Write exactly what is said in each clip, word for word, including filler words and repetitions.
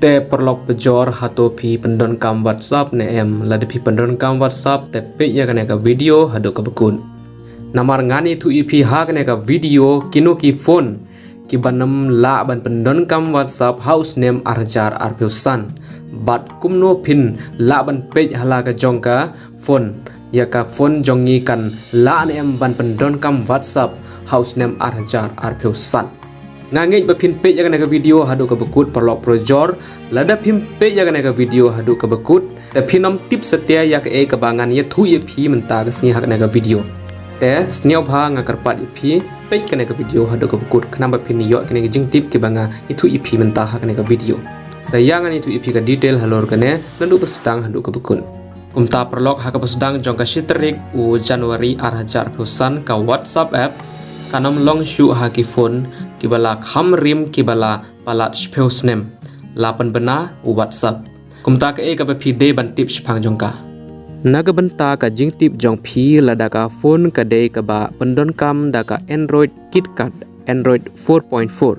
Te paralok pajor, hato phi pyndonkam WhatsApp ne em? Lada phi pyndonkam WhatsApp te peit ïa kane ka video haduh kaba kut. Namar ngan ïathuh ïa phi ha kane ka video kino ki phone kiban ym lah ban pyndonkam WhatsApp ha u snem ar hajar arphew san. Bad kumno phin lah ban peit ha la ka jong ka phone, ïa ka phone jong ngi kan lah ne em ban pyndonkam WhatsApp ha u snem ar hajar arphew san. Nga ngeit ba phin peit ïa kane ka video haduh kaba kut paralok pajor. Lada phim peit ïa kane ka video haduh kaba kut te phin ym tip satia ïa kaei kaba ngan ïathuh ïa phi mynta ka sngi ha kane ka video. Te sngewbha nga kyrpad ïa phi peit kane ka video haduh kaba kut khnang ba phin ïoh kine ki jingtip kiba nga ïathuh ïa phi mynta ha kane ka video. Sa ïa ngan ïathuh ïa phi ka detail halor kane naduh ba sdang haduh kaba kut. Kumta paralok, ha kaba sdang jong ka shi tarik u January ar hajar arphew san, ka WhatsApp app kan ym long shuh ha ki phone kiba la kham rim, kiba la palat shiphew snem. La pynbna u WhatsApp. Kumta kaei kaba phi dei ban tip shaphang jong ka? Na ka bynta ka jingtip jong phi, lada ka phone ka dei kaba pyndonkam da ka Android KitKat, Android four point four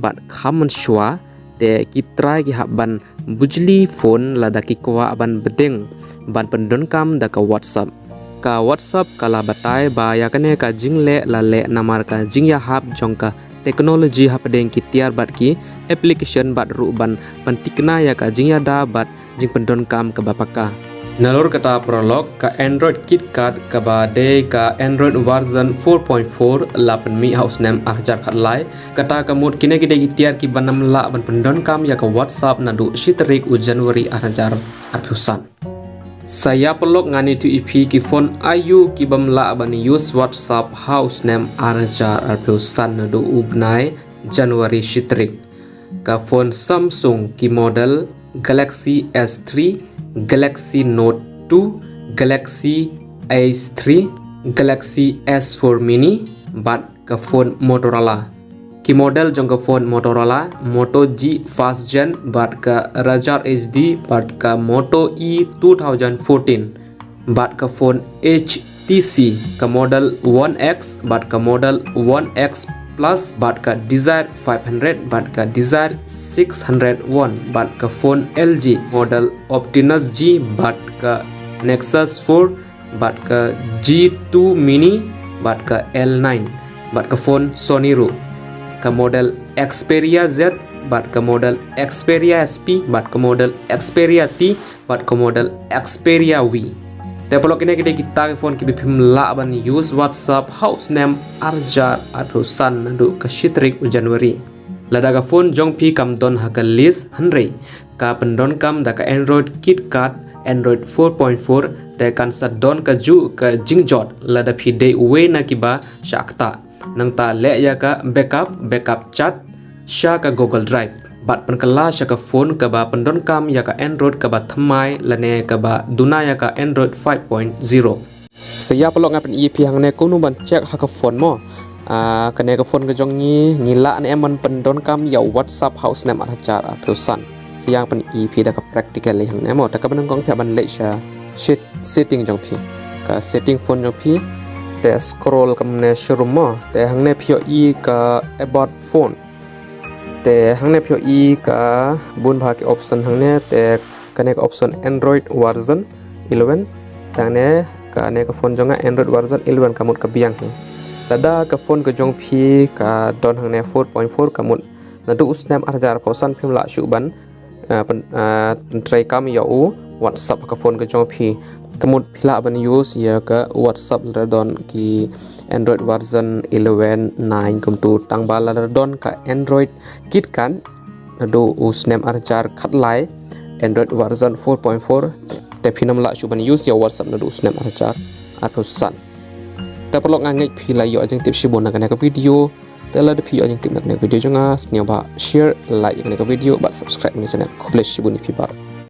bad kham mynshuwa, te ki trai ki hap ban bujli phone lada ki kwah ban bteng ban pyndonkam da ka WhatsApp. Ka WhatsApp ka la batai ba ïa kane ka jingleh la leh namar ka jingïahap jong ka technology hapdeng ki tiar bad ki application bad ruh ban pynthikna ïa ka jingïada bad jingpyndonkam kaba paka. Nalor kata paralok, ka Android KitKat kaba dei ka Android version four point four la pynmih ha u snem ar hajar khatlai. Kata ka mut kine ki dei ki tiar kiban ym lah ban pyndonkam ïa ka WhatsApp naduh shi tarik u January ar hajar arphew san. Sa ïa paralok, ngan ïathuh ïa phi ki phone aïu kibym lah ban use WhatsApp ha u snem ar hajar arphew san naduh u bnai January shi tarik. Ka phone Samsung, ki model Galaxy S three, Galaxy Note two, Galaxy Ace three, Galaxy S four Mini bad ka phone Motorola. Ki model jong ka phone Motorola, Moto G first gen bad ka Razr H D bad ka Moto E two thousand fourteen bad ka phone H T C, ka model One X bad ka model One X Plus bad ka Dzire five hundred bad ka Dzire six hundred one bad ka phone L G model Optimus G bad ka Nexus four bad ka G two Mini bad ka L nine bad ka phone Sony ruh, ka model Xperia Z bad ka model Xperia S P bad ka model Xperia T bad ka model Xperia V. Te paralok, kine ki dei kita ki phone kiba phim lah ban use WhatsApp ha u snem ar hajar arphew san naduh ka shi tarik u January. Lada ka phone jong phi kam don ha ka list, hynrei ka pyndonkam da ka Android KitKat, Android four point four, te kan sa don kajuh ka jingjot lada phi dei uwei na kiba shah ktah. Nangta leh ïa ka backup, backup chat sha ka Google Drive bad pynkylla sha ka phone kaba pyndonkam ïa ka Android kaba thymmai lane kaba duna ïa ka Android five point zero. Sa ïa paralok, nga pyni ïa phi hangne kumno ban check ha ka phone mo. Ah, kane ka phone ka jong ngi, ngi lah ne em ban pyndonkam ïa WhatsApp ha u snem ar hajar arphew san. Sa ïa pyni ïa phi da ka practical lei hangne mo. Te kaba nyngkong phi hap ban leit sha set-, setting jong phi. Ka setting phone jong phi. Te scroll kumne shrum mo. Te hangne phi ïohi ka about phone. Te hangne phi ïohi ka bun bha ki option hangne. Te kane ka option Android version eleven. Te hangne kane ka phone jong nga Android version eleven, ka mut ka biang hi. Lada ka phone ka jong phi ka don hangne four point four, ka mut naduh u snem ar hajar arphew san phim lah shuh ban, eh, pyn-, eh, pyntreikam ïa u WhatsApp ha ka phone ka jong phi. Ka mut phi lah ban use ïa ka WhatsApp lada don ki Android version eleven, nine kumtu, tang ba lada don ka Android KitKat naduh u snem ar hajar khatlai, Android version four point four, te phin ym lah shuh ban use ïa WhatsApp naduh u snem ar hajar arphew san. Te paralok, nga ngeit phi la ïoh jingtip shibun na kane ka video. Te lada phi ïoh jingtip na kane ka video jong nga, sngewbha share, like ïa kane ka video bad subscribe ïa kane ka channel. Khublei shibun ïa phi baroh.